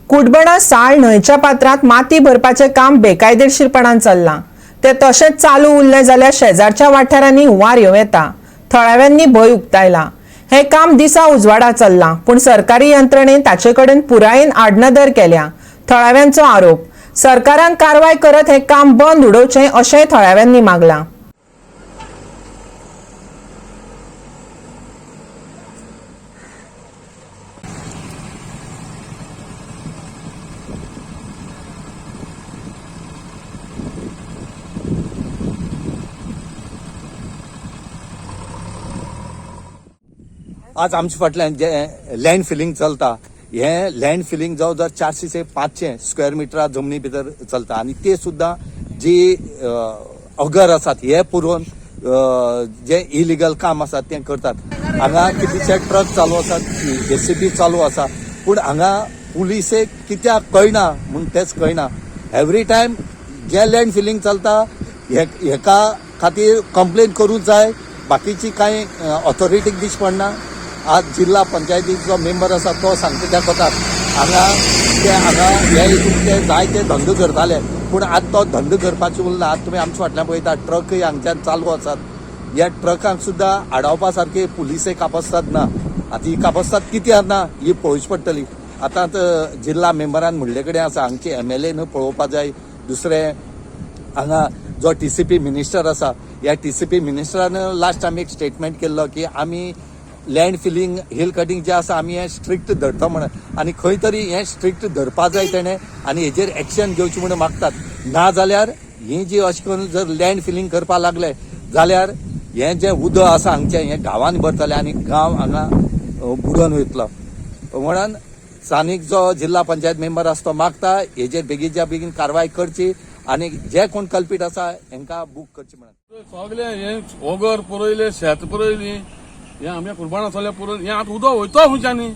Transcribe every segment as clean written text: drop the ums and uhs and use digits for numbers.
कुडबणा साळ न्हंयच्या पात्रांत माती भरपाचें काम बेकायदेशीरपणान चल्लां. ते तशेंच चालू उरलें जाल्यार शेजारच्या वाठारांनी हुंवार येवं येता. थळाव्यांनी भंय उक्तायला. हें काम दिसा उजवाडा चल्लां, पूण सरकारी यंत्रणेन ताचे कडेन पुरायेन आडनदर केल्या, थळाव्यांचो आरोप. सरकारान कारवाय करत हें काम बंद उडोवचें अशेंय थळाव्यांनी मागलां. आज आमच्या फाटल्यान जे लँड फिलिंग चलता, हें लँड फिलिंग जवळ जवळ 400 ते 500 स्क्वेअर मिटरा जमनी भितर चलता आनी ते सुद्दां जी अगर आसात हे पुरोवन जे इलिगल काम आसा तें करतात. हांगा कितलेशे ट्रक चालू आसात, जेसीबी चालू आसा, पूण हांगा पुलिसेक कित्याक कळना म्हूण तेंच कळना. एवरी टायम जे लँड फिलिंग चलता हेका खातीर कंप्लेन करूंक जाय, बाकीची कांय ऑथॉरिटीक दिश्टी पडना. आज जिल्हा पंचायतीचो मेंबर आसा तो सांगता त्या कोताक हांगा ते हांगा हे हितून ते जायते धंदो करताले, पूण आतां तो धंदो करपाचो उरला. आतां तुमी आमच्या फाटल्यान पळयता, ट्रकय हांगच्यान चालू आसात. ह्या ट्रकांक सुद्दां आडावपा सारकी पुलिसय कापस्ताद ना. आतां ही कापस्ताद कित्याक ना ही पळोवची पडटली. आतां जिल्हा मेंबरान म्हणले कडेन आसा, हांगची एमएलए पळोवपा जाय. दुसरें, हांगा जो टीसीपी मिनिस्टर आसा, ह्या टीसीपी मिनिस्टरान लास्ट टायम एक स्टेटमेंट केल्लो की आमी लँड फिलिंग, हिल कटिंग जे आसा आमी हें स्ट्रिक्ट धरता म्हणून, आनी खंय तरी हें स्ट्रिक्ट धरपा जाय तेणें आनी हेजेर एक्शन घेवची म्हणून मागतात. ना जाल्यार ही जी अशें करून जर लँड फिलिंग करपा लागले जाल्यार हें जें उदक आसा हांगचें हें गांवांनी भरतलें आनी गांव हांगा बुडोन वयतलो. म्हणून स्थानीक जो जिल्हा पंचायत मेंबर आसा तो मागता हेजेर बेगीनच्या बेगीन कारवाय करची आनी जे कोण कल्पीट आसा हेंकां बूक करची म्हणून. सगळे हे ओगर पुरयले, शेत पुरयली, हे आमच्या कुर्बाना सगळे पुरोवन हे आतां उदक वयतो खंयच्यानी.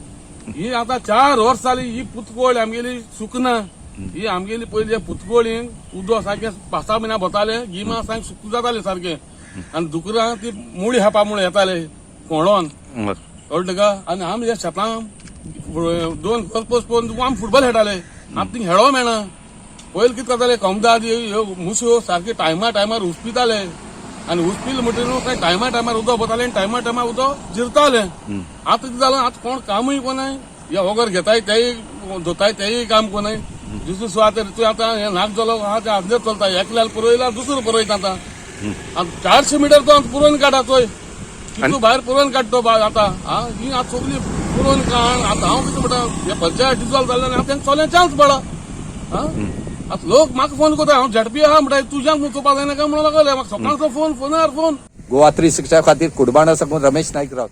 ही आतां 4 वर्स जाली ही पुतकोळ आमगेली सुकना. ही आमगेली पयली पुतकोळीन उदक सारकें 5-6 म्हयन्या भरताले, गिमा सारकें सुक जातालें सारकें, आनी दुकरां ती मुळी खापा म्हणून येताले फोंडोन, कळ्ळें तुका. आनी आमी ह्या शेतां 2 घर पोस पळोवन आमी फुटबॉल खेळटाले, आतां थिंग खेळो मेळना. पयलीं कितें करताले, कोमदाद ह्यो मुसयो सारक्यो टायमा टायमार हुसपिताले आनी हुसपिले म्हणटकीर न्हू काय टायमा टायमार उदक वतालें आनी टायमा टायमार उदक जिरतालें. आतां कितें जालां, आतां कोण कामूय कोनाय, हे वगर घेताय तेय धुताय तेय काम कोनाय. दुसरी सुवातेर तूं आतां हें नाक जालो आहा तें आजनेर चलता, एकल्यान पुरयला दुसरो पुरयता. आतां आतां 400 मिटर तो आतां पुरोवन काडा चोय कितलो भायर पुरोवन काडटो आतां. आं, ही आतां सगळी पुरोवन काड. आतां हांव कितें म्हणटा, हे पंचायत डिजॉल्व जाल्ल्यान आतां तेंका चोल्यान चान्स पडला. आं, आतां लोक म्हाका फोन करता, हांव झडपी आहा म्हणटा, तुज्यान चोवपा जायना काय म्हणून लागले म्हाका सकाळचो फोन, फोनार फोन. गोवा 365 खातीर कुडबाणा साकून रमेश नायक रावत.